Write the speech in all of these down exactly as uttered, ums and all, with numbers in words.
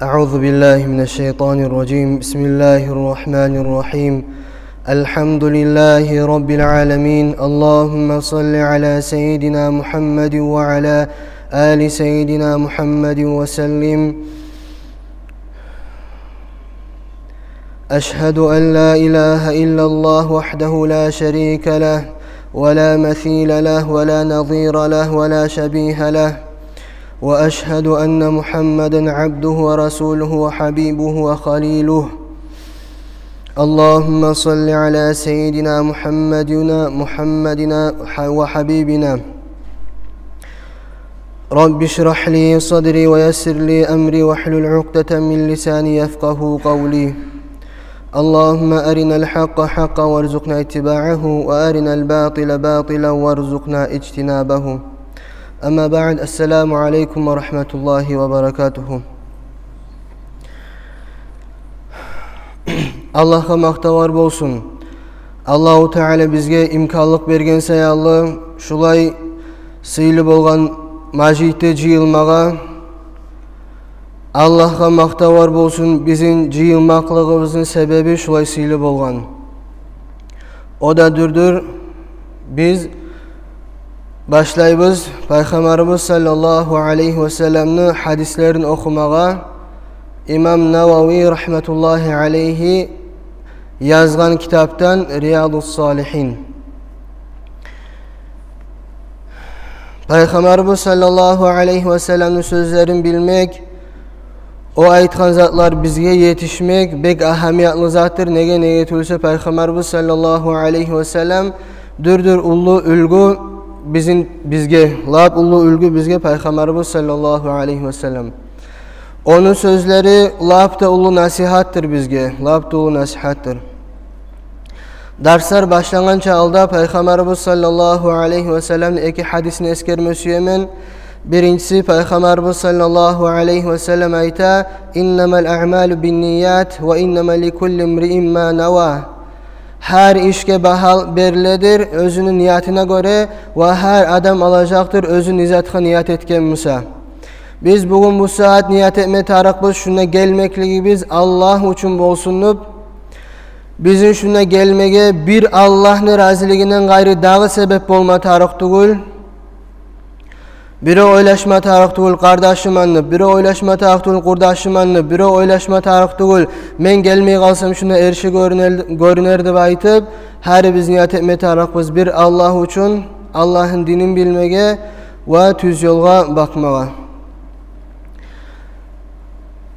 أعوذ بالله من الشيطان الرجيم. بسم الله الرحمن الرحيم. الحمد لله رب العالمين. اللهم صل على سيدنا محمد وعلى آل سيدنا محمد وسلم. أشهد أن لا إله إلا الله وحده لا شريك له، ولا مثيل له، ولا نظير له، ولا شبيه له. وأشهد أن محمدا عبده ورسوله وحبيبه وخليله. اللهم صل على سيدنا محمد، محمدنا وحبيبنا. رب اشرح لي صدري ويسر لي أمري واحلل عقدة من لساني يفقهوا قولي. اللهم أرنا الحق حقا وارزقنا اتباعه، وأرنا الباطل باطلا وارزقنا اجتنابه. أما بعد، السلام عليكم ورحمة الله وبركاته. Аллагьгъа макътавлар болсун. Аллагьу Таала бизге имканлыкъ берген саялы, шулай сыйлы болгъан межитде жыйылмагъа. Аллагьгъа макътавлар болсун, бизин жыйылмакълыгъыбызны себеби шулай сыйлы болгъан. О да дюрдюр, биз башлайбыз Пайхаммарыбыз саллаллагьу алайгьи васалламны гьадислерин охумагъа. Имам Навави рагьматуллагьи алайгьи язгъан китапдан, Риядус Салигьин. Пайхаммарыбыз саллаллагьу алайгьи васалламны сёзлерин билмек, о айтгъан затлар бизге етишмек бек агьамиятлы затдыр. Неге, неге тюгюлсе, Пайхаммарыбыз саллаллагьу алайгьи васаллам дюрдюр уллу уьлгю бизин, бизге, лап уллу уьлгю бизге Пайхаммарыбыз саллаллагьу алайгьи васаллам. Ону сёзлери лап да уллу насигьатдыр бизге, лап да уллу насигьатдыр. Дарслар башлангъанча алда Пайхаммарыбыз саллаллагьу алайгьи васалламны эки гьадисин эсгерме сюемен. Биринчиси, Пайхаммарыбыз саллаллагьу алайгьи васаллам айта: «إنما الأعمال بالنيات وإنما لكل امرئ ما نوى». Гьар ишге багьа бериледир оьзюню ниятына гёре, ва гьар адам алажакъдыр оьзю не затгъа ният этген буса. Биз бугюн бу сагьат ният этме тарыкъбыз шунда гелмеклигибиз Аллагь учун болсун деп. Бизин шунда гелмеге бир Аллагьны разилигинден къайры дагъы себеп болма тарыкъ тюгюл. Бирев ойлашма тарыкъ тюгюл, къардашым анны, бирев ойлашма тарыкъ тюгюл, къурдашым анны, бирев ойлашма тарыкъ тюгюл, мен гелмей къалсам шунда эрши гёрюнер, гёрюнер деп айтып, гьарибиз ният этме тарыкъбыз бир Аллагь учун, Аллагьны динин билмеге ва тюз ёлгъа бакъмагъа.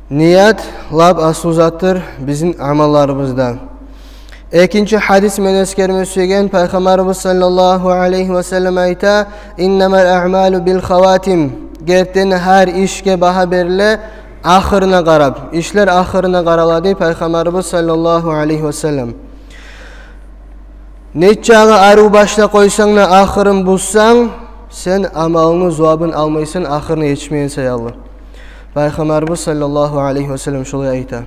Ният лап аслу затдыр бизин амалларыбызда. Экинчи гьадис мен эсгерме сюеген, Пайхаммарыбыз саллаллагьу алайгьи васаллам айта: «إنما الأعمال بالخواتيم». Гертиден гьар ишге багьа бериле ахырына къарап. Ишлер ахырына къарала дей Пайхаммарыбыз саллаллагьу алайгьи васаллам. Нечакъы арив башлап къойсанг да, ахырын бузсанг, сен амалынгны зувабын алмайсан, ахырына етишмеген саялы. Пайхаммарыбыз саллаллагьу алайгьи васаллам шолай айта.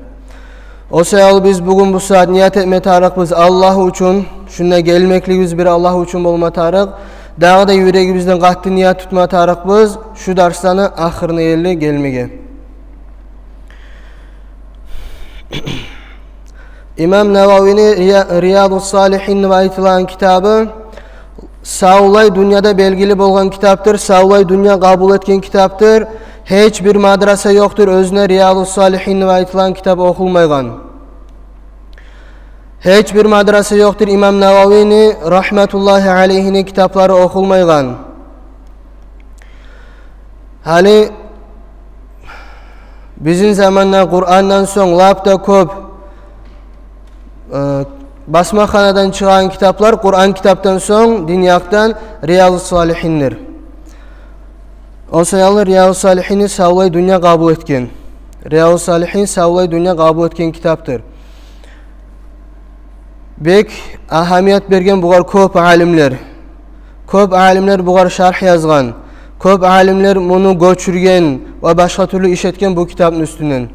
О саялы биз бугюн бу сагьат ният этме тарыкъбыз Аллагь учун, шунда гелмеклигибиз бир Аллагь учун болма тарыкъ. Дагъы да юрегибизден къатты ният тутма тарыкъбыз шу дарсланы ахырына ерли гелмеге. Имам Нававини Рия-, Риядус Салигьин деп айтылагъан китабы савлай дюньяда белгили болгъан китапдыр, савлай дюнья къабул этген китапдыр. Гьеч бир мадраса ёкъдур оьзюне Риядус Салигьин деп айтылагъан китап охулмайгъан. Гьеч бир мадраса ёкъдур имам Нававини рагьматуллагьи алайгьини китаплары охулмайгъан. Гьали бизин заманда Къурандан сонг лап да кёп, э, басмаханадан чыгъагъан китаплар, Къуран китапдан сонг дин якъдан Риядус Салигьиндир. О саялы Риядус Салигьинни савлай дюнья къабул этген. Риядус Салигьин савлай дюнья къабул этген китапдыр. Бек агьамият берген бугъар кёп алимлер. Кёп алимлер бугъар шаргь язгъан. Кёп алимлер муну гёчюрген ва башгъа тюрлю иш этген бу китапны уьстюнден.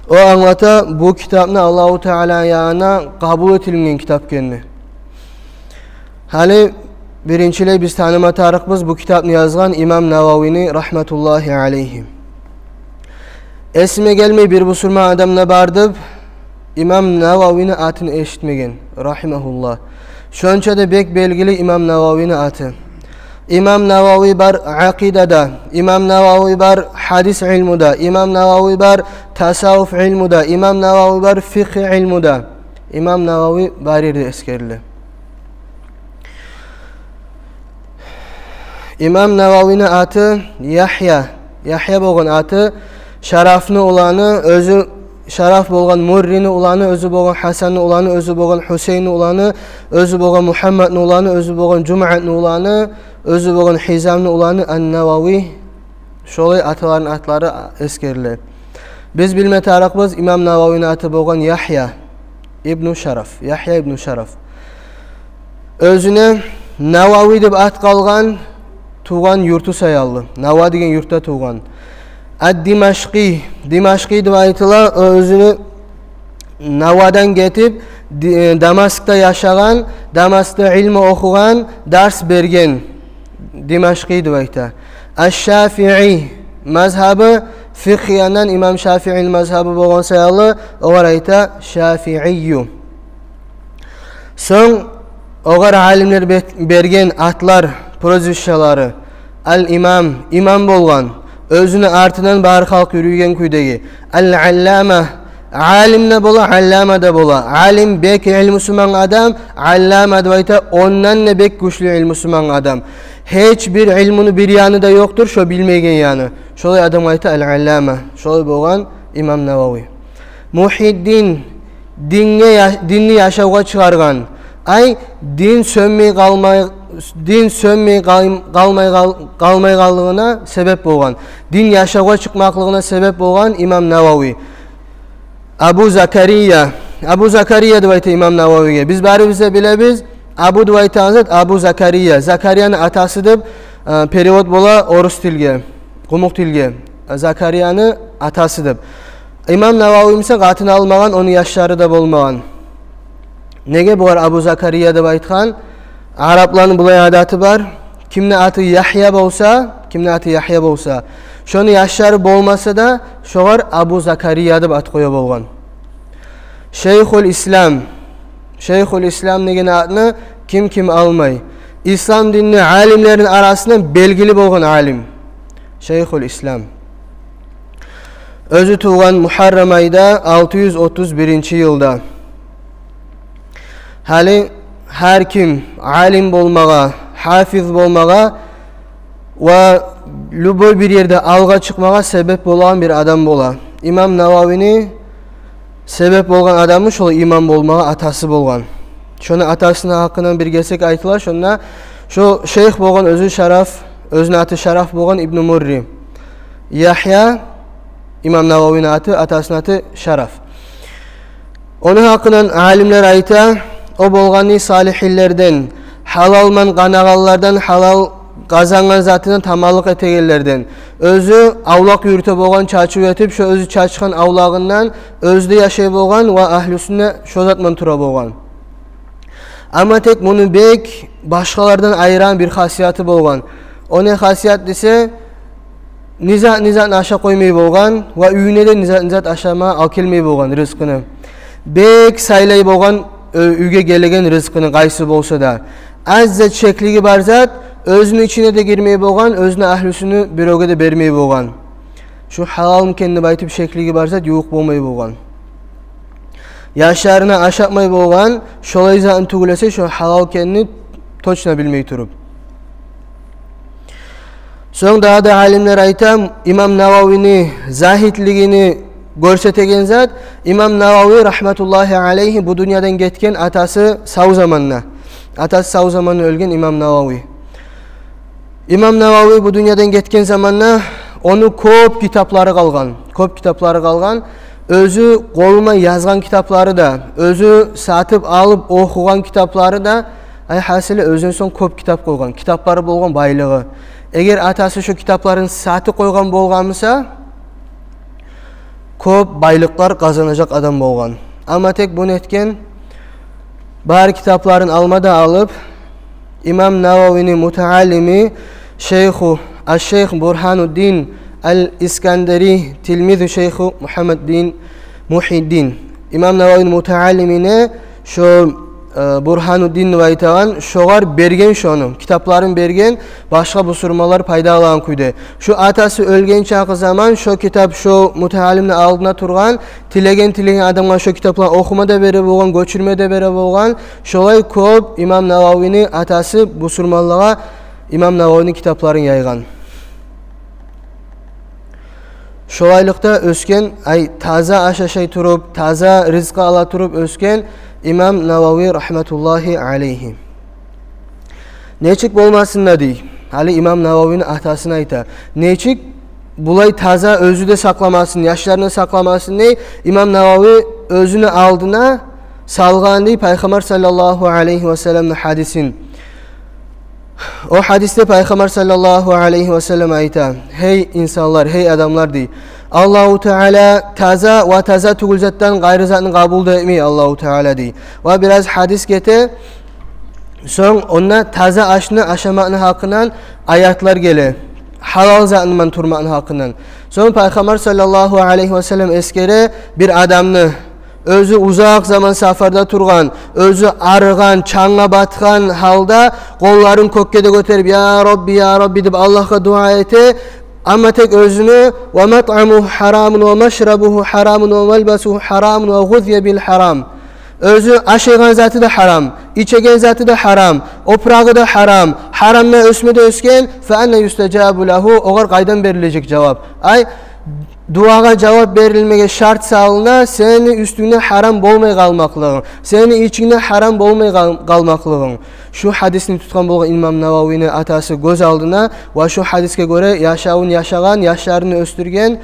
О англата, бу китапны Аллагьу Тааланы янына къабул этилинген китап экенни. Гьали биринчилей биз таныма тарыкъбыз бу китапны язгъан имам Нававини рагьматуллагьи алайгьи. Эсиме гелмей, бир бусурман адам да бар деп, имам Нававини атын эшитмеген, рахимагьуллагь. Шонча да бек белгили имам Нававини аты. Имам Навави бар акъидада, имам Навави бар гьадис илмуда, имам Навави бар тасаввуф илмуда, имам Навави бар фикъгь илмуда. Имам Навави бар ерде эсгериле. Имам Нававини аты Ягья. Ягья болгъан аты Шарафны уланы, оьзю Шараф болгъан Муррини уланы, оьзю болгъан Гьасанны уланы, оьзю болгъан Гьусейнни уланы, оьзю болгъан Мугьаммадны уланы, оьзю болгъан Жуматны уланы, оьзю болгъан Гьизамны уланы Ан-Навави. Шолай аталарыны атлары эсгериле. Биз билме тарыкъбыз, имам Нававини аты болгъан Ягья ибну Шараф. Ягья ибну Шараф. Оьзюне Навави деп ат къалгъан тувгъан юрту саялы. Нава деген юртда тувгъан. Ад-Димашкъи. Димашкъи деп айтыла, оьзюню Навадан гетип, Ди-, э, Дамаскда яшагъан, Дамаскда илму охугъан, дарс берген Димашкъи деп айта. Аш-Шафии мазгьабы, фикъгь яндан имам Шафиини мазгьабы болгъан саялы, огъар айта Шафиию. Сонг огъар алимлер бет-, берген атлар, прозвищалары: ал-имам, имам болгъан, оьзюню артындан бары халкъ юрюйген кюйдеги. Ал-аллама, алим де бола, аллама да бола. Алим — бек илмусуман адам, аллама деп айта — ондан да бек гючлю илмусуман адам. Гьеч бир илмуну бир яны да ёкъдур, шо билмейген яны. Шолай адамгъа айта ал-аллама. Шолай болгъан имам Навави. Мугьиддин, динге я-, динни яшавгъа чыгъаргъан. Ай, дин сёнмей къалмай, дин сёнмей къал-, къалмай къал-, къалмайгъанлыгъына себеп болгъан. Дин яшавгъа чыкъмакълыгъына себеп болгъан имам Навави. Абу Закария. Абу Закария деп айта имам Нававиге. Биз барыбыз да билебиз, Абу деп айтагъан зат Абу Закария. Закарияны атасы деп, э, перевод бола орус тилге, къумукъ тилге. Закарияны атасы деп. Имам Навави буса къатын алмагъан, ону яшлары да болмагъан. Неге бугъар Абу Закария деп айтгъан? Арапланы булай адаты бар: кимни аты Ягья болса, кимни аты Ягья болса, шону яшлары болмаса да, шогъар Абу Закария деп ат къоя болгъан. Шейхул Ислам. Шейхул Ислам деген атны ким-ким алмай. Ислам динни алимлерини арасында белгили болгъан алим. Шейхул Ислам. Оьзю тувгъан Мугьаррам айда, алты юз отуз биринчи йылда. Гьали гьар ким алим болмагъа, гьафиз болмагъа ва любой бир ерде алгъа чыкъмагъа себеп болагъан бир адам бола. Имам Нававини себеп болгъан адамы шолай имам болмагъа атасы болгъан. Шону атасыны гьакъындан бир гесек айтыла, шонда шо шейх болгъан оьзю Шараф, оьзюню аты Шараф болгъан, Ибну Мурри. Ягья, имам Нававини аты, атасыны аты Шараф. Ону гьакъындан алимлер айта: о болгъаны салигьинлерден, гьалалман къанагъанлардан, гьалал къазангъан затына таманлыкъ этегенлерден. Оьзю авлакъ юрюте болгъан, чачыв этип, шо оьзю чачгъан авлагъындан оьзю де яшай болгъан ва агьлюсюнде шо затман тура болгъан. Амма тек муну бек башгъалардан айырагъан бир хасияты болгъан. О не хасият десе, низат-низат ашап къоймай болгъан ва уьюне де низат-низат ашама алып гелмей болгъан рызкъыны. Бек сайлай болгъан, э, уьйге гелеген рызкъыны къайсы болса да. Аз зат, шеклиги бар зат оьзюню ичине де гирмей болгъан, оьзюню агьлюсюню биревге де бермей болгъан. Шу гьалалмы экен деп айтып, шеклиги бар зат ювукъ болмай болгъан. Яшларына ашатмай болгъан, шолай затны тюгюл эсе, шо гьалал экенни точно билмей туруп. Сонг дагъы да алимлер айта, имам Нававини загьитлигини гёрсетеген зат: имам Навави, рагьматуллагьи алайгьи, бу дюньядан гетген атасы сав заманда. Атасы сав заманда оьлген имам Навави. Имам Навави бу дюньядан гетген заманда ону кёп китаплары къалгъан. Кёп китаплары къалгъан. Оьзю къолуман язгъан китаплары да, оьзю сатып алып охугъан китаплары да, ай, гьасили, оьзюнден сонг кёп китап къойгъан. Китаплары болгъан байлыгъы. Эгер атасы шо китапларын сатып къойгъан болгъан буса, кёп байлыкълар къазанажакъ адам болгъан. Амма тек буну этген, бары китапларын алма да алып, имам Нававини мутааллими шейху, аш-шейх Бургьануддин Ал-Искандари, тилмизу шейху Мухаммад бин Мухиддин. Имам Нававини мутааллимине шо, э, Бурхануддин деп айтагъан, шогъар берген шону, китапларын берген, башгъа бусурманлар пайда алагъан кюйде. Шо атасы оьлген чакъы заман шо китап шо мутааллимни алдына тургъан, тилеген-тилеген адамгъа шо китапланы охума да бере болгъан, гёчюрме де бере болгъан. Шолай кёп имам Нававини атасы бусурманлагъа имам Нававини китапларын яйгъан. Шолайлыкъда оьсген, ай, таза аш ашай туруп, таза ризкъы ала туруп оьсген имам Навави рагьматуллагьи алайгьи. Нечик болмасын да дей, гьали имам Нававини атасына айта. Нечик булай таза, оьзю де сакъламасын, яшларын да сакъламасын дей, имам Навави оьзюню алдына салгъан дей Пайхаммар саллаллагьу алайгьи васалламны гьадисин. О гьадисде Пайхаммар саллаллагьу алайгьи васаллам айта: «Гьей инсанлар, гьей адамлар, — дей, — Аллагьу Таала таза ва таза тюгюл затдан къайры затны къабул да этмей Аллагьу Таала», — дей. Ва бираз гьадис гете, сонг онда таза ашны ашамакъны гьакъындан аятлар геле, гьалал затман турмакъны гьакъындан. Сонг Пайхаммар саллаллагьу алайгьи васаллам эсгере бир адамны, оьзю узакъ заман сапарда тургъан, оьзю арыгъан, чангъа батгъан гьалда къолларын кёкге де гётерип, «Я Рабби, я Рабби», — деп Аллагьгъа дуа эте. Амма тек оьзюню: «Ва матъамугьу гьарамун, ва машрабугьу гьарамун, ва малбасугьу гьарамун, ва гъузия бил гьарам». Оьзю ашайгъан заты да гьарам, ичеген заты да гьарам, опурагъы да гьарам, гьарамда оьсме де оьсген, «фа анна юстажабу лагьу», огъар къайдан берилежек жавап? Ай, дуагъа жавап берилмеге шарт салына сени уьстюнгде гьарам болмай къалмакълыгъынг, сени ичингде гьарам болмай къал-, къалмакълыгъынг. Шу гьадисни тутгъан болгъан имам Нававини атасы гёз алдына ва шу гьадисге гёре яшавун яшагъан, яшларын оьсдюрген,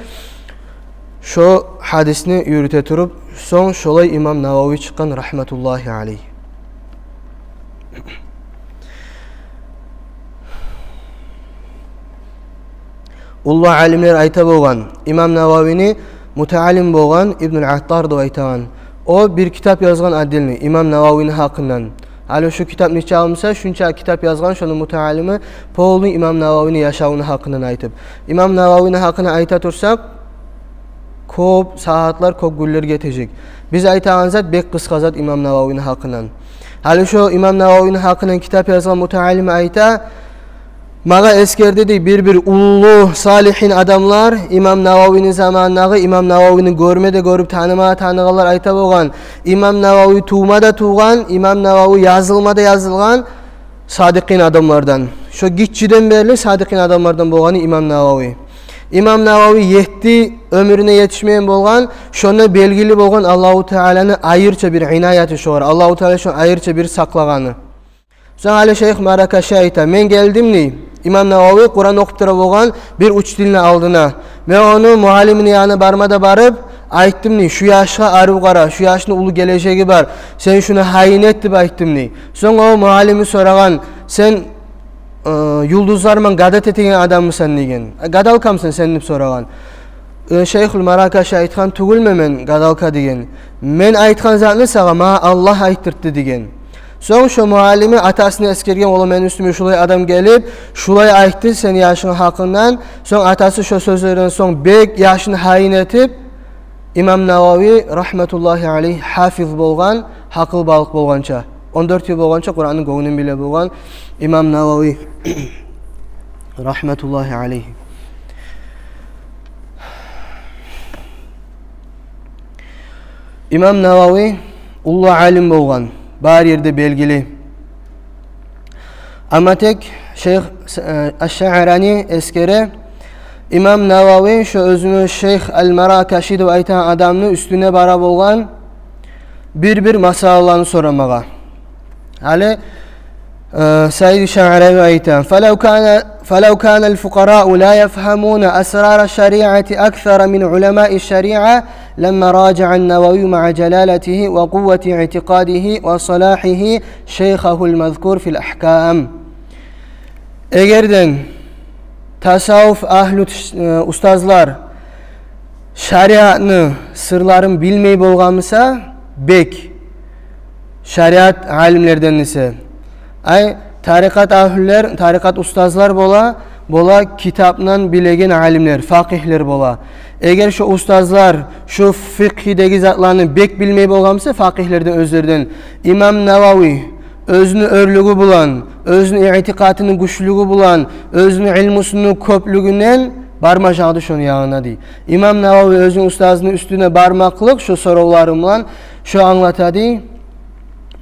шо гьадисни юрюте туруп, сонг шолай имам Навави чыкъгъан, рагьматуллагьи алайгьи. Уллу алимлер айта болгъан, имам Нававини мутааллим болгъан Ибнул Аттар деп айтагъан, о бир китап язгъан отдельный имам Нававини гьакъындан. Гьали шу китап нече алынса, шунча китап язгъан шону мутааллими, полный имам Нававини яшавуну гьакъындан айтып. Имам Нававини гьакъындан айта турсакъ, кёп сагьатлар, кёп гюнлер гетежек. Биз айтагъан зат бек къысгъа зат имам Нававини гьакъындан. Гьали шо имам Нававини гьакъындан китап язгъан мутааллими айта, магъа эсгерди дей бир-бир уллу салигьин адамлар, имам Нававини заманындагъы, имам Нававини гёрме де гёрюп, таныма да таныгъанлар айта болгъан, имам Навави тувма да тувгъан, имам Навави язылма да язылгъан садикъин адамлардан. Шо гиччиден берли садикъин адамлардан болгъаны имам Навави. Имам Навави етти оьмюрюне етишмеген болгъан, шонда белгили болгъан Аллагьу Тааланы айрыча бир инаяты шогъар, Аллагьу Таала шону айрыча бир сакълагъаны. Сонг гьали шейх Маракаши айта: «Мен гелдим, — дей, — имам Навави Къуран охуп тура болгъан бир учительни алдына. Мен ону муаллимини янына барма да барып, айтдым, — дей, — шу яшгъа арив къара, шу яшны уллу гележеги бар, сен шуну гьайын эт», — деп айтдым, — дей. Сонг о муаллими сорагъан: «Сен, э, юлдузлар булан гадать этеген адаммысан?» — деген. «Э, гадалкамысан сен?» — деп сорагъан. Э, шейхул Маракаши айтгъан: «Тюгюлмен мен гадалка, — деген. — Мен айтгъан затны сагъа магъа Аллагь айтдыртды», — деген. Сонг шо муаллими атасына эсгерген: «Ола, мени уьстюме шулай адам гелип, шулай айтды сени яшынгны гьакъындан». Сонг атасы шо сёзлерден сонг бек яшын гьайын этип, имам Навави рагьматуллагьи алайгьи гьафиз болгъан, гьакъылбалыкъ болгъанча, он дёрт йыл болгъанча Къуранны гёнгюнден биле болгъан имам Навави рагьматуллагьи алайгьи. Имам Навави уллу алим болгъан, бар ерде белгили. Амма тек шейх, э, Аш-Шаърани эсгере, имам Навави шо оьзюню шейх Ал-Маракаши деп айтагъан адамны уьстюне бара болгъан бир-бир масъалаланы сорамагъа. Гьали, э, Саид Шаърани айта: «Фалав кана, фалав кана ал-фукъараъу ла яфгьамуна асрара шариъати аксара мин уламаи шариъа, ламма ражаъа ан-Навави маъа жалалатигьи ва къуввати иътикъадигьи ва салагьигьи шейхагьу ал-мазкур фил агькам». Эгерден тасаввуф агьлю, э, устазлар шариатны сырларын билмей болгъанмыса, бек шариат алимлерден эсе, ай, тарикъат агьлюлер, тарикъат устазлар бола, бола китапдан билеген алимлер, факъигьлер бола. Эгер шо устазлар шо фикъгьидеги затланы бек билмей болгъан буса, факъигьлерден оьзлерден, имам Навави оьзюню оьрлюгю булан, оьзюню иътикъатыны гючлюгю булан, оьзюню илмусуну кёплюгюнден бармажакъ эди шону ягъына, дей. Имам Навави оьзюню устазыны уьстюне бармакълыкъ шо соравлары булан шо англата, дей,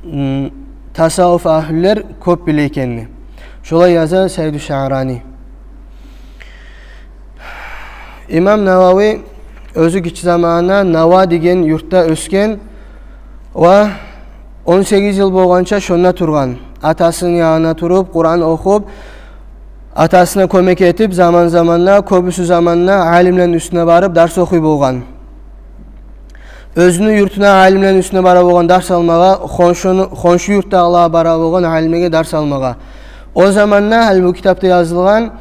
м, тасаввуф агьлюлер кёп биле экенни. Шолай яза Саиду Шаърани. Имам Навави оьзю гиччи заманында Нава деген юртда оьсген ва он сегиз йыл болгъанча шонда тургъан. Атасыны янында туруп, Къуран охуп, атасына кёмек этип, заман-заманда, кёбюсю заманда алимлени уьстюне барып дарс охуй болгъан. Оьзюню юртуна алимлени уьстюне бара болгъан дарс алмагъа, хоншуну, хоншу юртдагъылагъа бара болгъан алимлеге дарс алмагъа. О заманда, гьали бу китапда язылгъан,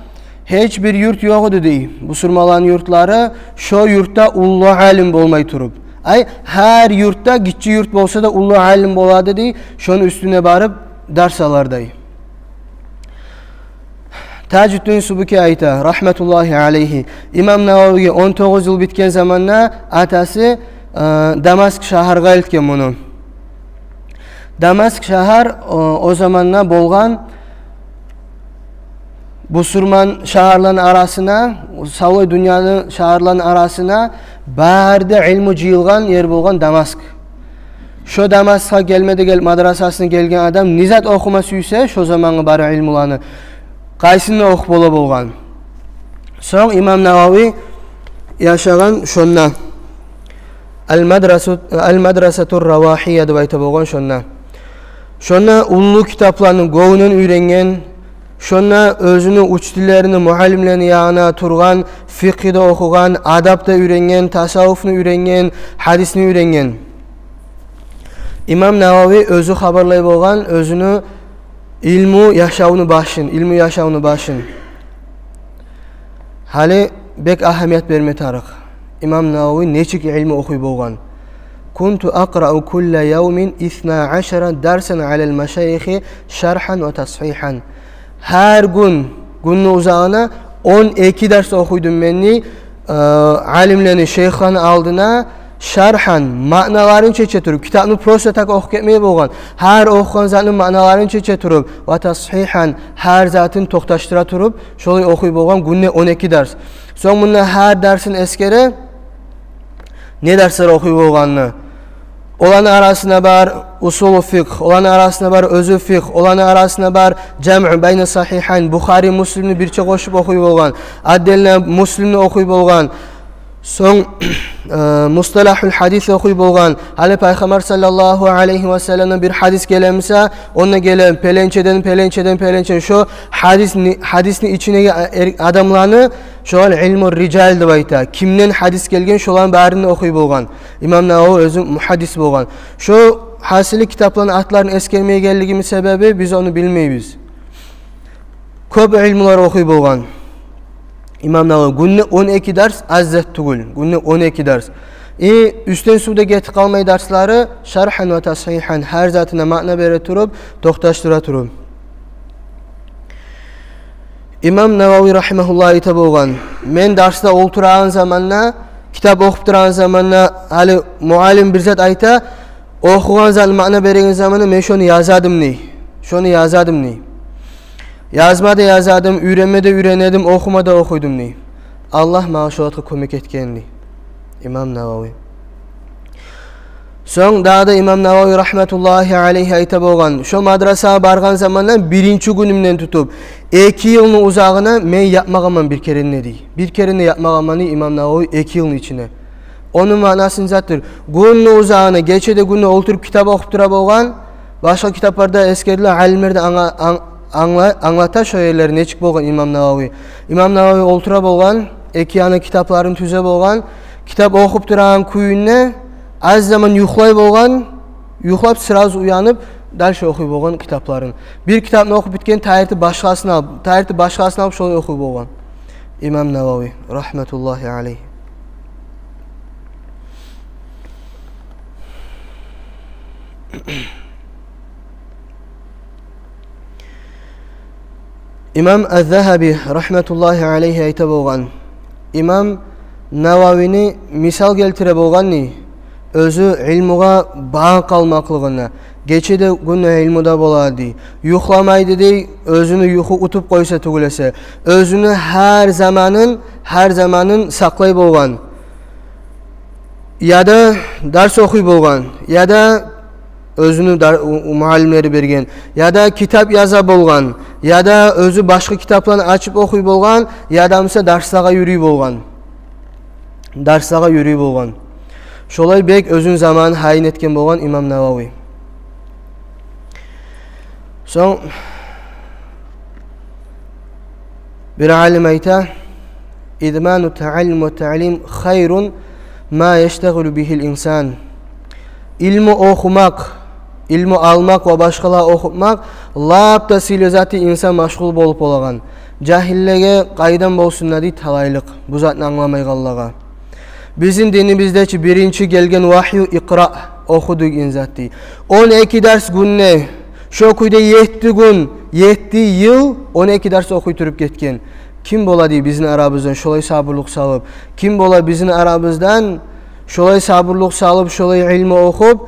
гьеч бир юрт ёкъ эди, дей, бусурманланы юртлары, шо юртда уллу алим болмай туруп. Ай, гьар юртда, гиччи юрт болса да, уллу алим бола эди, дей, шону уьстюне барып дарс алардай. Тажуддин Субки айта, рагьматуллагьи алайгьи, имам Нававиге он тогъуз йыл битген заманда атасы, э, Дамаск шагьаргъа элтген муну. Дамаск шагьар, о, о заманда болгъан бусурман шагьарланы арасына, савлай дюньяны шагьарланы арасына бары да илму жыйылгъан ер болгъан Дамаск. Шо Дамаскгъа гелме де гелип, мадрасасына гелген адам не зат охума сюйсе, шо замангъы бары илмуланы, къайсын да охуп бола болгъан. Сонг имам Навави яшагъан шонда. Ал-Мадрасу-, Ал-Мадрасатур Равагьия деп айта болгъан шонда. Шонда уллу китапланы гёнгюнден уьйренген, шонда оьзюню учителлерини, муаллимлерини янына тургъан, фикъгьи де охугъан, адап да уьйренген, тасаввуфну уьйренген, гьадисни уьйренген. Имам Навави оьзю хабарлай болгъан оьзюню илму яшавуну башын, илму яшавуну башын. Гьали бек агьамият берме тарыкъ. Имам Навави нечик илму охуй болгъан. Кунту акърау кулла явмин исна ашара дарсан алал машайихи шаргьан ва тасгьигьан. Гьар гюн, гюнню узагъына он эки дарс охуйдум мен, дей, э, алимлени, шейхлени алдына, шаргьан, маъналарын чече туруп, китапны просто так охуп гетмей болгъан. Гьар охугъан затны маъналарын чече туруп, ва тасгьигьан, гьар затын токъташдыра туруп, шолай охуй болгъан гюнде он эки дарс. Сонг мунда гьар дарсын эсгере, не дарслар охуй болгъанны. Оланы арасына бар усулу фикъгь, оланы арасына бар оьзю фикъгь, оланы арасына бар жамъу байна сагьигьайн, Бухари, Муслимни бирче къошуп охуй болгъан, отдельно Муслимни охуй болгъан. Сонг, э, мусталагьул гьадис охуй болгъан. Гьали Пайхаммар саллаллагьу алайгьи ва салламдан бир гьадис геле буса, онда геле пеленчеден, пеленчеден, пеленчеден. Шо гьадисни, гьадисни ичиндеги, э, эр-, адамланы шолар илму рижал деп айта. Кимден гьадис гелген, шоланы барын да охуй болгъан. Имам Навави оьзю мугьаддис болгъан. Шо гьасили китапланы атларын эсгермейгенлигимни себеби, биз ону билмейбиз. Кёп илмулар охуй болгъан. Имам Навави гюнде он эки дарс аз зат тюгюл. Гюнде он эки дарс. И уьстден-сувда гетип къалмай дарслары, шаргьан ва тасгьигьан, гьар затына маъна бере туруп, токъташдыра туруп. Имам Навави рагьимагьуллагь айта болгъан: «Мен дарсда олтурагъан заманда, китап охуп турагъан заманда, гьали муаллим бир зат айта, охугъан затны маъна береген заманда мен шону язадым, – дей. – Шону язадым, – дей. – Язма да язадым, уьйренме де уьйренедим, охума да охуйдум», – дей. Аллагь магъа шо затгъа кёмек этген, – дей имам Навави. Сонг дагъы да имам Навави рагьматуллагьи алайгьи айта болгъан: «Шо мадрасагъа баргъан замандан, биринчи гюнюмден тутуп, эки йылны узагъына мен ятмагъанман бир керен де», – дей. «Бир керен де ятмагъанман, – дей имам Навави, – эки йылны ичине». Ону маънасы не затдыр? Гюнню узагъына, гече де, гюн де олтуруп китап охуп тура болгъан. Башгъа китапларда эсгериле, алимлер де англа-, анг-, англа-, англата шо ерлери нечик болгъан имам Навави. Имам Навави олтура болгъан, эки яны китапларын тюзе болгъан. Китап охуп турагъан кюйюнде аз заман юхлай болгъан, юхлап, сразу уянып, дальше охуй болгъан китапларын. Бир китапны охуп битген, тайыртып башгъасын алып, тайыртып башгъасын алып, шолай охуй болгъан имам Навави рагьматуллагьи алайгьи. Имам аз-Загьаби рагьматуллагьи алайгьи айта болгъан, имам Нававини мисал гелтире болгъан, не, оьзю илмугъа багъып къалмакълыгъына, гече де, гюн де илмуда бола, дей. Юхламайды, дей, оьзюню юху утуп къойса тюгюл эсе. Оьзюню гьар заманын, гьар заманын сакълай болгъан. Яда дарс охуй болгъан, яда оьзюню дар-, у-, у-, муаллимлери берген, яда китап яза болгъан, яда оьзю башгъа китапланы ачып охуй болгъан, яда буса дарслагъа юрюй болгъан. Дарслагъа юрюй болгъан. Шолай бек оьзюню заманын гьайын этген болгъан имам Навави. Сонг бир алим айта: «Идману тааллум ва таълим хайрун ма яштагъилу бигьил инсан». Илму охумакъ, илму алмакъ ва башгъалагъа охутмакъ лап да сыйлы зат, инсан машгъул болуп болагъан. Жагьиллеге къайдан болсун, не, дей, талайлыкъ, бу затны англамайгъанлагъа. Бизин динибизде чи биринчи гелген вагью икъра, оху деген зат, дей. Он эки дарс гюнде, шо кюйде етти гюн, етти йыл он эки дарс охуй туруп гетген. Ким бола, дей, бизин арабыздан шолай сабурлукъ салып? Ким бола бизин арабыздан шолай сабурлукъ салып, шолай илму охуп?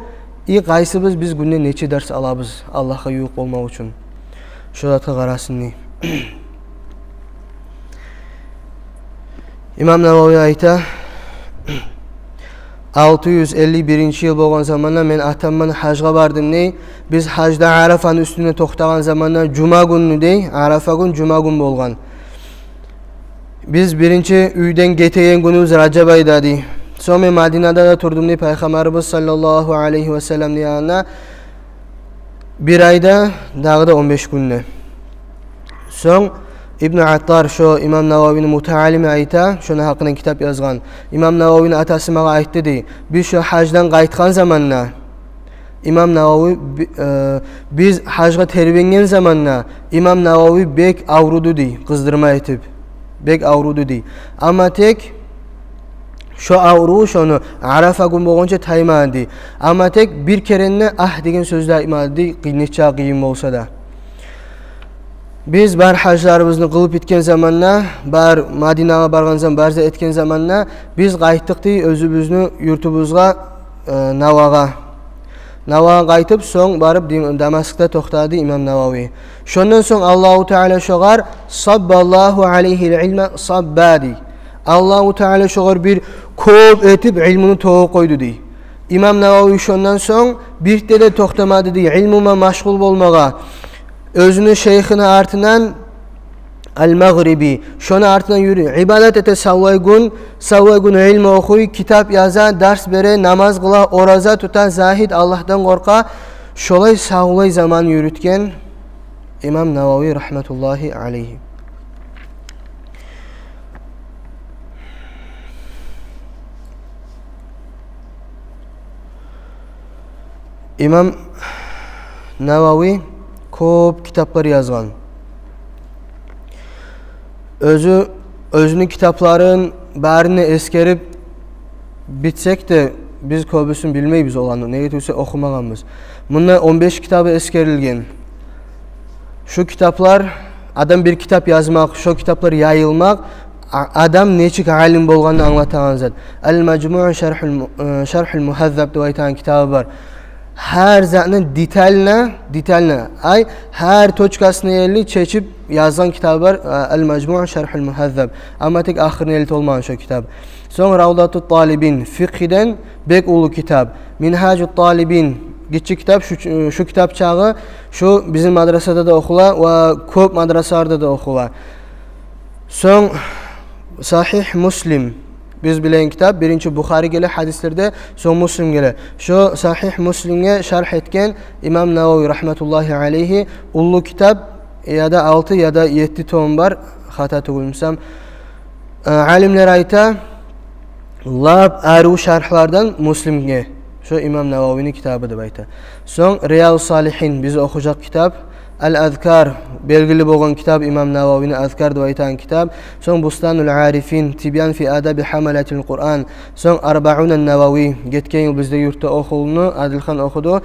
И къайсыбыз биз гюнде нече дарс алабыз Аллагьгъа ювукъ болмакъ учун? Шо затгъа къарасын, дей. Имам Навави айта: «Алты юз элли биринчи йыл болгъан заманда мен атам булан гьажгъа бардым, дей. Биз гьажда Арафаны уьстюнде токътагъан заманда жума гюнню, дей, Арафа гюн жума гюн болгъан. Биз биринчи уьйден гетеген гюнюбюз Ражаб айда, дей. Сонг мен Мадинада да турдум, дей, Пайхаммарыбыз саллаллагьу алайгьи ва салламны янында бир айда, дагъы да он беш гюнде». Сонг Ибну Аттар, шо имам Нававини мутаалими, айта, шону гьакъында китап язгъан: «Имам Нававини атасы магъа айтды, дей, биз шо гьаждан къайтгъан заманда, имам Навави, би-, э, биз гьажгъа тербенген заманда имам Навави бек авруду, дей, къыздырма этип, бек авруду, дей. Амма тек шо авруву шону Арафа гюн болгъунча таймады, дей. Амма тек бир керен де агь деген сёз де айтмады, дей, къыйын, нече къыйын болса да. Биз бар гьажларыбызны къылып битген заманда, бар Мадинагъа баргъан заман, бар зат этген заманда, биз къайтдыкъ, дей, оьзюбюзню юртубузгъа, э, Навагъа. Навагъа къайтып, сонг барып Дим-, Дамаскда токътады имам Навави. Шондан сонг Аллагьу Таала шогъар, саббаллагьу алайгьил илма сабба, дей. Аллагьу Таала шогъар бир кёп этип илмуну тёгюп къойду, дей. Имам Навави шондан сонг бир де токътамады, дей, илму булан машгъул болмагъа. Оьзюню шейхини артындан, Ал-Магъриби, шону артындан юрюй, ибадат эте савлай гюн, савлай гюн илму охуй, китап яза, дарс бере, намаз къыла, ораза тута, загьид, Аллагьдан къоркъа. Шолай савлай заман юрютген имам Навави рагьматуллагьи алайгьи. Имам Навави кёп китаплар язгъан. Оьзю, оьзюню китапларын барын да эсгерип битсек де, биз кёбюсюн билмейбиз оланы, неге тюгюл де охумагъанбыз. Мунда он беш китабы эсгерилген. Шу китаплар, адам бир китап язмакъ, шо китаплар яйылмакъ, а-, адам нечик алим болгъанын англатагъан зат. Ал-Мажмуъ шархул му-, э, шархул Мугьаззаб деп айтагъан китабы бар. Гьар затны детально, детально, ай, гьар точкасына ерли чечип язгъан китабы бар, э, Ал-Мажмуъ шархул Мугьаззаб. Амма тек ахырына ерли толмагъан шо китап. Сонг Равдатут Талибин, фикъгьиден бек уллу китап. Мингьажут Талибин, гиччи китап, шу, шу китап чагъы, шу бизин мадрасада да охула ва кёп мадрасаларда да охула. Сонг Сагьигь Муслим, биз билеген китап, биринчи Бухари геле гьадислерде, сонг Муслим геле. Шо Сагьигь Муслимге шаргь этген имам Навави рагьматуллагьи алайгьи, уллу китап, яда алты, яда етти том бар, хата тюгюл бусам. Э, алимлер айта, лап арив шаргьлардан Муслимге шо имам Нававини китабы деп айта. Сонг Риядус Салигьин, биз охужакъ китап, Ал-Азкар, белгили болгъан китап, имам Нававини Азкар деп айтагъан китап. Сонг Бустанул Арифин, Тибян фи адаби гьамалатил Къуръан. Сонг Арбаъунан Навави, гетген йыл бизде юртда охулуну, Адилхан охуду.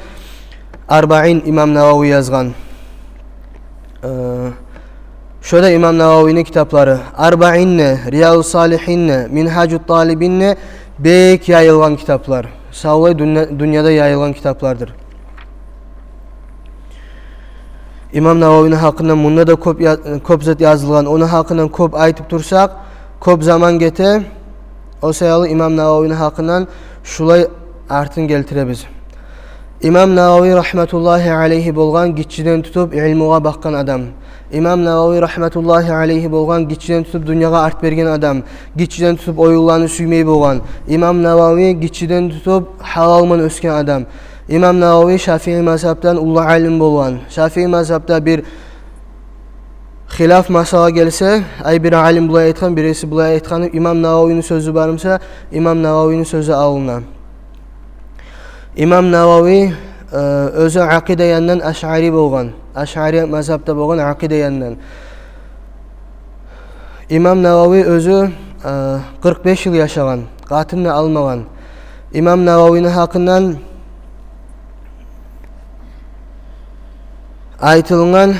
Арбаъин имам Навави язгъан. Э, Шо да имам Нававини китаплары. Арбаинни, Риядус-Салигьинни, Мингьажут-Талибинни бек яйылгъан китаплар. Савлай дюнья-, дюньяда яйылгъан китаплардыр. Имам Нававини гьакъындан мунда да кёп я-, кёп зат язылгъан. Ону гьакъындан кёп айтып турсакъ, кёп заман гете. О саялы имам Нававини гьакъындан шулай артын гелтиребиз. Имам Навави рагьматуллагьи алайгьи болгъан гиччиден тутуп илмугъа бакъгъан адам. Имам Навави рагьматуллагьи алайгьи болгъан гиччиден тутуп дюньягъа арт берген адам. Гиччиден тутуп оюнланы сюймей болгъан. Имам Навави гиччиден тутуп гьалал булан оьсген адам. Имам Навави шафии мазгьабдан уллу алим болгъан. Шафии мазгьабда бир хилаф масъала гелсе, ай, бир алим булай айтгъан, бириси булай айтгъан, имам Нававини сёзю бар буса, имам Нававини сёзю алына. Имам Навави, э, оьзю акъида янындан ашъари болгъан, ашъари мазгьабда болгъан акъида янындан. Имам Навави оьзю, э, къыркъ беш йыл яшагъан, къатын да алмагъан. Имам Нававини гьакъындан айтылгъан,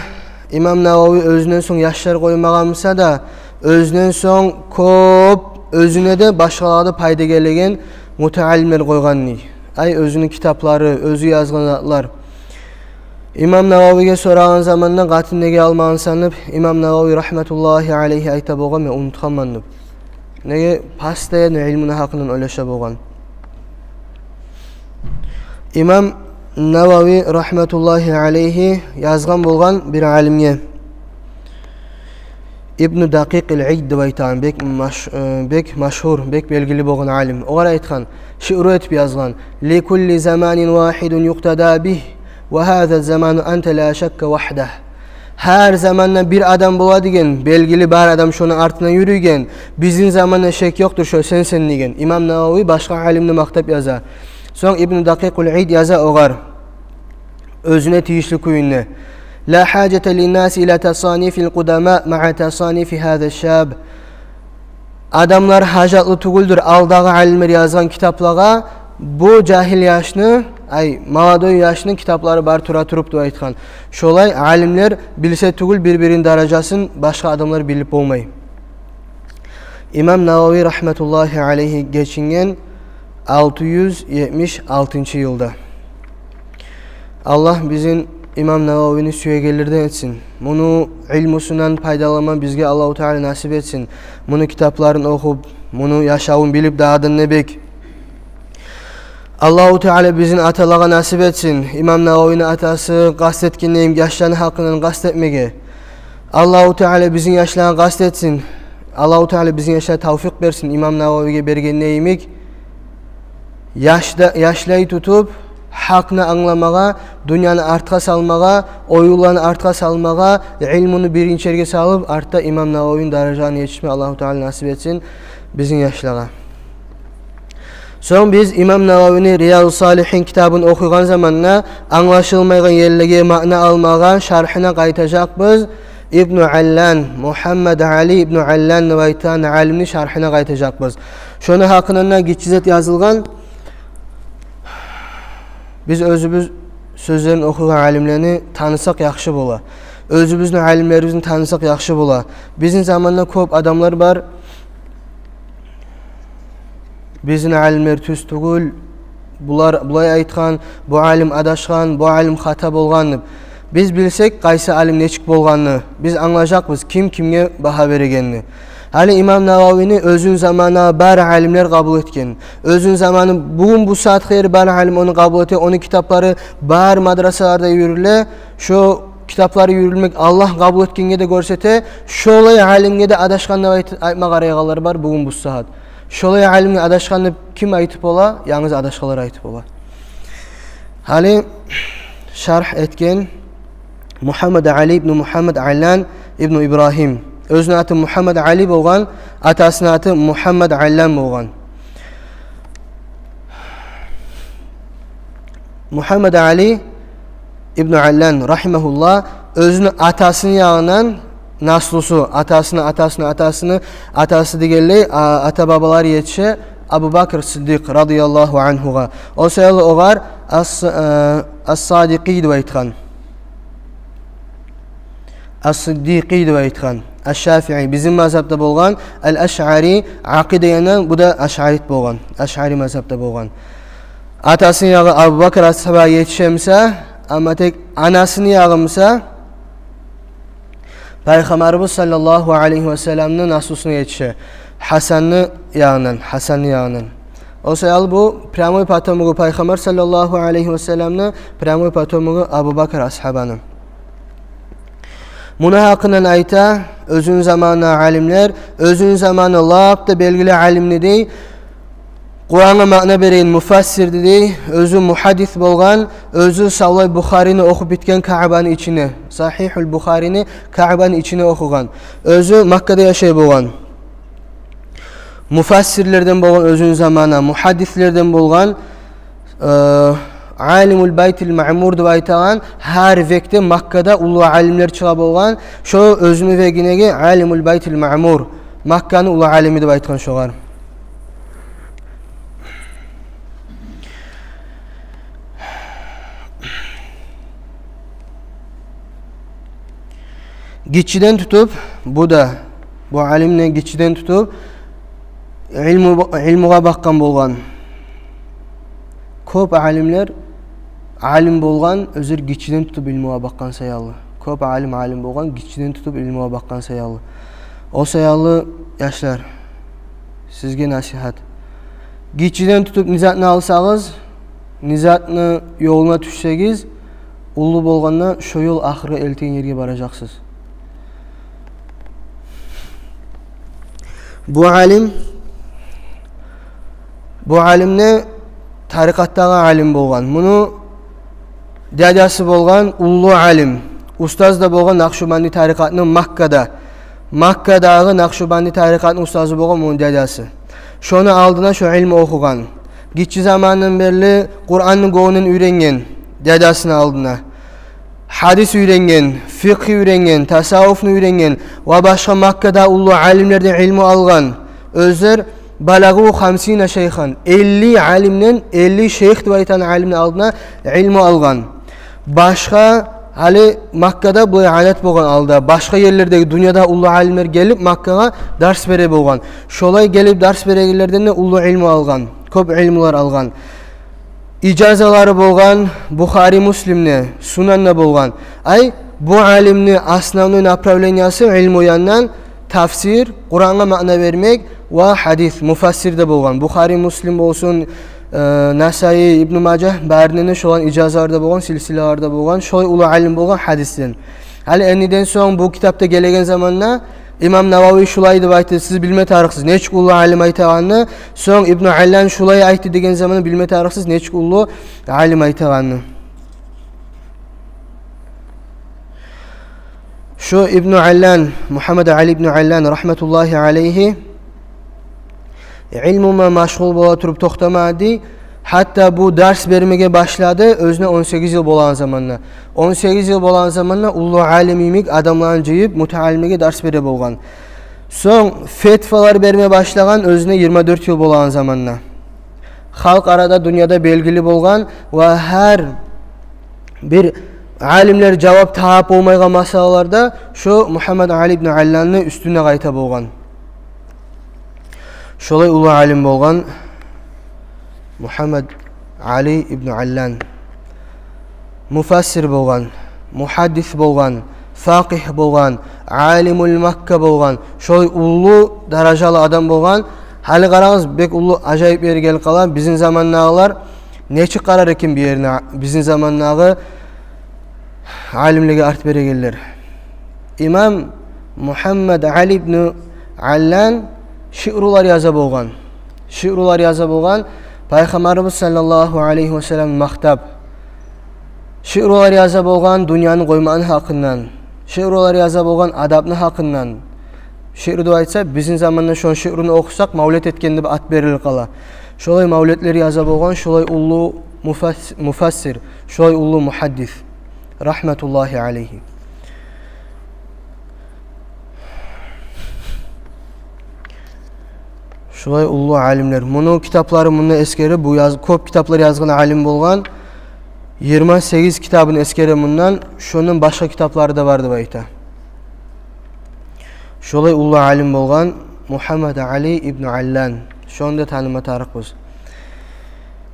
имам Навави оьзюнден сонг яшлар къоймагъан буса да, оьзюнден сонг кёп оьзюне де, башгъалагъа да пайда гелеген мутаалимлер къойгъан дей. Ай, оьзюню китаплары, оьзю язгъан затлар. Имам Нававиге сорагъан заманда, къатын неге алмагъансан деп, имам Навави рагьматуллагьи алайгьи айта болгъан: «Мен унутгъанман», — деп. Неге? Постоянно илмуну гьакъындан ойлаша болгъан. Имам Навави рагьматуллагьи алайгьи язгъан болгъан бир алимге. Ибну Дакъикъ ал-Ид деп айтагъан, бек маш-, э, бек машгьур, бек белгили болгъан алим. Огъар айтгъан, шиъру этип язгъан: «Ликулли заманин вагьидун юкътада бигь, ва гьаза заману анта ла шакка вагьдагь». Гьар заманда бир адам бола деген, белгили бар адам, шону артындан юрюйген. Бизин заманда шек ёкъдур, шо сенсен деген. Имам Навави башгъа алимни макътап яза. Сонг Ибну Дакъикъ ал-Ид яза огъар, оьзюне тийишли кюйде: «Ла гьажата линнаси ила тасанифил къудама маъа тасанифи гьаза шшаб». Адамлар гьажатлы тюгюлдюр алдагъы алимлер язгъан китаплагъа, бу жагьил яшны, ай, молодой яшны китаплары бар тура туруп, деп айтгъан. Шолай алимлер билсе тюгюл бир-бирини даражасын башгъа адамлар билип болмай. Имам Навави рагьматуллагьи алайгьи гечинген алты юз етмиш алтынчы йылда. Аллагь бизин имам Нававини сюегенлерден этсин. Муну илмусундан пайдаланма бизге Аллагьу Таала насип этсин. Муну китапларын охуп, муну яшавун билип дагъы да не бек. Аллагьу Таала бизин аталагъа насип этсин. Имам Нававини атасы къаст этгендей яшланы гьакъындан къаст этмеге. Аллагьу Таала бизин яшлагъа къаст этсин. Аллагьу Таала бизин яшлагъа тавфикъ берсин, имам Нававиге берген йимик. Яшда-, яшлай тутуп, гьакъны англамагъа, дюньяны артгъа салмагъа, оюнланы артгъа салмагъа, илмуну биринчи ерге салып, артда имам Нававини даражасына етишме Аллагьу Таала насип этсин бизин яшлагъа. Сонг биз имам Нававини Риядус-Салигьин китабын охуйгъан заманда англашылмайгъан ерлеге маъна алмагъа, шаргьына къайтажакъбыз. Ибну Аллан, Мугьаммад Али ибну Аллан деп айтагъан алимни шаргьына къайтажакъбыз. Шону гьакъында да гиччи зат язылгъан. Биз оьзюбюз сёзлерин охуйгъан алимлени танысакъ яхшы бола. Оьзюбюзню алимлерибизни танысакъ яхшы бола. Бизин заманда кёп адамлар бар. Бизин алимлер тюз тюгюл, булар булай айтгъан, бу алим адашгъан, бу алим хата болгъан деп. Биз билсек, къайсы алим нечик болгъанны, биз англажакъбыз, ким кимге багьа берегенни. Гьали имам Нававини оьзюн заманы бар алимлер къабул этген. Оьзюн заманы бугюн бу сагьатгъа ер бар алим ону къабул эте, ону китаплары бар мадрасаларда юрюле. Шо китаплары юрюлмек Аллагь къабул этгенге де гёрсете, шолай алимге де адашгъан деп айт-, айтма къарайгъанлар бар бугюн бу сагьат. Шолай алимге адашгъан деп ким айтып бола? Янгыз адашгъанлар айтып бола. Гьали шаргь этген Мугьаммад Али ибну Мугьаммад Аллан ибну Ибрагьим. Оьзюню аты Мугьаммад Али болгъан, атасыны аты Мугьаммад Аллан болгъан. Мугьаммад Али ибну Аллан, рагьимагьуллагь, оьзюню атасыны ягъындан наслусу, атасыны, атасыны, атасыны, атасы дегенлей, а, ата-бабалар етише Абу Бакр Сиддикъ радияллагьу ангьугъа. О саялы огъар ас-, э, ас-Садикъи деп айтгъан. Ас-Сиддикъи деп айтгъан, Аш-Шафии, бизин мазгьабда болгъан, Ал-Ашъари, акъида янындан бу да ашъарит болгъан, ашъари мазгьабда болгъан. Атасыны ягъы Абубакр асгьабагъа етишемиса, амма тек анасыны ягъымыса, Пайхаммарыбыз саллаллагьу алайгьи васалламны наслусуна етише, Гьасанны ягъындан, Гьасанны ягъындан. О саялы бу прямой потомогу Пайхаммар саллаллагьу алайгьи васалламны, прямой потомогу Абубакр асгьабаны. Муну гьакъындан айта, оьзюню заманы алимлер, оьзюню заманы лап да белгили алимни дей, Къурангъа маъна береген муфассирди дей, оьзю мухаддис болгъан, оьзю савлай Бухарини охуп битген Каъбаны ичине, Сагьигьул Бухарини Каъбаны ичине охугъан, оьзю Маккада яшай болгъан. Муфассирлерден болгъан оьзюню заманы, мухаддислерден болгъан, э, Алимул Байтил Маъмур деп айтагъан, гьар векде Маккада уллу алимлер чыгъа болгъан, шо оьзюню вегиндеги Алимул Байтил Маъмур, Макканы уллу алими деп айтгъан шогъар. Гиччиден тутуп, бу да, бу алимни гиччиден тутуп, илму, илмугъа бакъгъан болгъан. Кёп алимлер алим болгъан, оьзлер гиччиден тутуп илмугъа бакъгъан саялы. Кёп алим алим болгъан, гиччиден тутуп илмугъа бакъгъан саялы. О саялы, яшлар, сизге насигьат. Гиччиден тутуп не затны алсагъыз, не затны ёлуна тюшсегиз, уллу болгъанда шо ёл ахыргъа элтеген ерге баражакъсыз. Бу алим, бу алим не тарикъатдагъы алим болгъан. Муну дядясы болгъан уллу алим, устаз да болгъан Накъшубанди тарикъатны Маккада. Маккадагъы Накъшубанди тарикъатны устазы болгъан муну дядясы. Шону алдына шо илму охугъан. Гиччи замандан берли Къуранны гёнгюнден уьйренген дядясыны алдына. Гьадис уьйренген, фикъгь уьйренген, тасаввуфну уьйренген ва башгъа Маккада уллу алимлерден илму алгъан. Оьзлер балагъу хамсина шайхан, элли алимден, элли шайх деп айтагъан алимни алдына илму алгъан. Башгъа, гьали Маккада булай адат болгъан алда, башгъа ерлердеги дюньяда уллу алимлер гелип Маккагъа дарс бере болгъан. Шолай гелип дарс берегенлерден де уллу илму алгъан, кёп илмулар алгъан. Ижазалары болгъан Бухари, Муслимни, Сунанда болгъан. Ай, бу алимни основной направлениясы илму яндан тафсир, Къурангъа маъна бермек ва гьадис, муфассир де болгъан. Бухари, Муслим болсун, э, Насаи, Ибну Мажагь, баринде де шоланы ижазалары да болгъан, силсилалары да болгъан. Шолай уллу алим болгъан гьадисден. Гьали энниден сонг бу китапда гелеген заманда имам Навави шулай деп айтды, сиз билме тарыкъсыз нечик уллу алим айтагъанны, сонг Ибну Аллан шулай айтды деген заманда билме тарыкъсыз нечик уллу алим айтагъанны. Шо Ибну Аллан, Мухаммад Али ибну Аллан, рагьматуллагьи алайгьи, илму ман машгъул бола туруп токътамады. Гьатта бу дарс бермеге башлады оьзюне он сегиз йыл болагъан заманда. Он сегиз йыл болагъан заманда уллу алим йимик адамланы жыйып, мутаалимлеге дарс бере болгъан. Сонг фетвалар берме башлагъан оьзюне йигирма дёрт йыл болагъан заманда. Халкъ арада, дюньяда белгили болгъан ва гьар бир алимлер жавап таап болмайгъан масъалаларда шо Мухаммад Али ибну Алланны уьстюне къайта болгъан. Шолай уллу алим болгъан Мухаммад Али ибну Аллан. Муфассир болгъан, мухаддис болгъан, факъигь болгъан, алимул Макка болгъан. Шолай уллу даражалы адам болгъан. Гьали къарагъыз, бек уллу ажайып ери гелип къала. Бизин замандагъылар нечик къарар экен бу ерине, бизин замандагъы алимлеге арт берегенлер. Имам Мухаммад Али ибну Аллан шиърулар яза болгъан. Шиърулар яза болгъан, Пайхаммарыбыз саллаллагьу алайгьи васалламны макътап. Шиърулар яза болгъан дюньяны къойманы гьакъындан. Шиърулар яза болгъан адапны гьакъындан. Шиъру деп айтса, бизин заманда шону шиъруну охусакъ, мавлет этген деп ат берилип къала. Шолай мавлетлер яза болгъан шолай уллу муфас-, муфассир, шолай уллу мухаддис, рагьматуллагьи алайгьи. Шолай уллу алимлер. Муну китаплары мунда эсгере, бу яз-, кёп китаплар язгъан алим болгъан. Йигирма сегиз китабын эсгере мундан, шондан башгъа китаплары да бар деп айта. Шолай уллу алим болгъан Мухаммад Али ибну Аллан. Шону да таныма тарыкъбыз.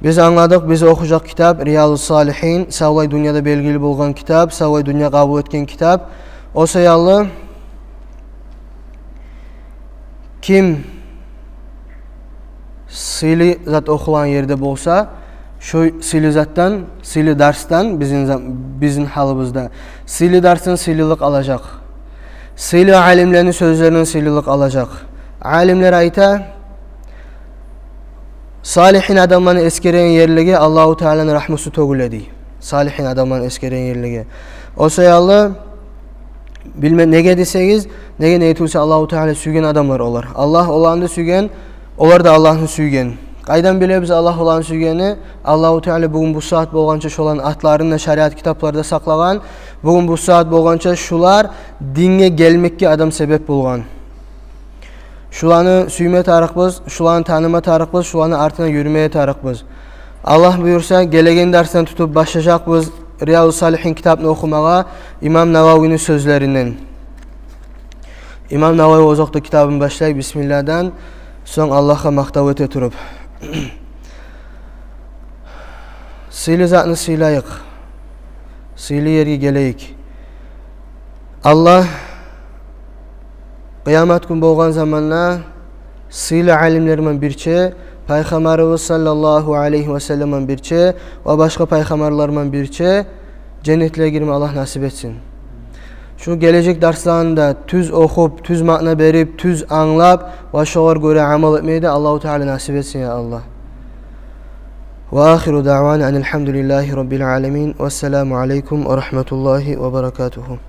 Биз англадыкъ, биз охужакъ китап Риязу Салихин, савлай дюньяда белгили болгъан китап, савлай дюнья къабул этген китап. О саялы, ким сыйлы зат охулагъан ерде болса, шо сыйлы затдан, сыйлы дарсдан, бизин за-, бизин гьалыбызда, сыйлы дарсдан сыйлылыкъ алажакъ. Сыйлы алимлени сёзлеринден сыйлылыкъ алажакъ. Алимлер айта, салихин адамланы эсгереген ерлеге Аллагьу Тааланы рагьмусу тёгюле дей. Салихин адамланы эсгереген ерлеге. О саялы, билме, неге десегиз, неге, неге тюгюл эсе Аллагьу Таала сюйген адамлар олар. Аллагь оланы да сюйген, олар да Аллагьны сюйген. Къайдан билебиз Аллагь оланы сюйгенни? Аллагьу Таала бугюн бу сагьат болгъанча шоланы атларын да шариат китапларда сакълагъан. Бугюн бу сагьат болгъанча шулар динге гелмекге адам себеп болгъан. Шуланы сюйме тарыкъбыз, шуланы таныма тарыкъбыз, шуланы артына юрюме тарыкъбыз. Аллагь буюрса, гелеген дарсдан тутуп башлажакъбыз Риязу Салихин китапны охумагъа имам Нававини сёзлеринден. Имам Навави озокъда китабын башлай бисмиллагьдан, сонг Аллагьгъа макътав эте туруп. Сыйлы затны сыйлайыкъ. Сыйлы ерге гелейик. Аллагь къыямат гюн болгъан заманда сыйлы алимлер ман бирче, Пайхаммарыбыз саллаллагьу алайгьи ва саллам ман бирче ва башгъа пайхаммарлар ман бирче женнетлеге гирме Аллагь насип этсин. Шу гележек дарсланы да тюз охуп, тюз маъна берип, тюз англап ва шогъар гёре амал этмеге де Аллагьу Таала насип этсин, я Аллагь. Ва ахиру даъвана анил гьамдулиллагьи раббил аламин. Вассаламу алайкум ва рагьматуллагьи ва баракатугьу.